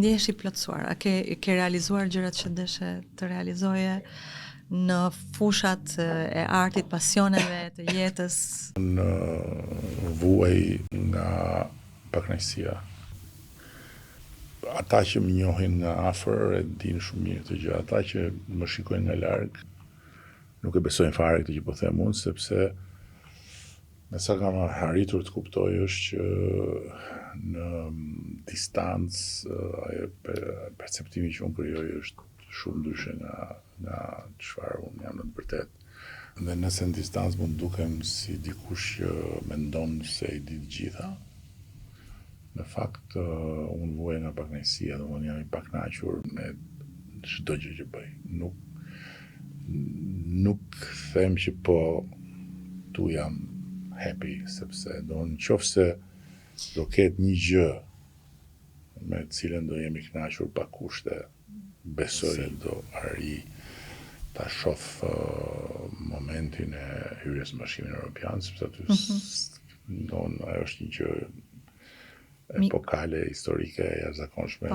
ndjehesh i plotësuar? A ke ke realizuar gjërat që deshe të realizoje në fushat e artit, pasioneve të jetës? Unë vuaj nga pakënaqësia. Ata që më njohin nga afër e dinë shumë mirë këtë gjë. Ata që më shikojnë nga larg nuk e besojnë fare këtë që po them unë, sepse me sa kam arritur të kuptoj është që në distancë ajo perceptimi që unë krijoj është shumë ndryshe nga çfarë unë jam në të vërtetë. Dhe nëse në distancë mund dukem si dikush që mendon se i di të gjitha, në fakt unë vuaj nga pakënaqësia, domethënë jam i pakënaqur me çdo gjë që bëj. Nuk them që po tu jam happy, sepse do në qoftë se do ketë një gjë me cilën do jemi kënaqur pa kushte, besoj se do arri ta shoh momentin e hyrjes në Bashkimin Evropian, sepse aty mm -hmm. ajo është një gjë epokale, historike, e jashtëzakonshme.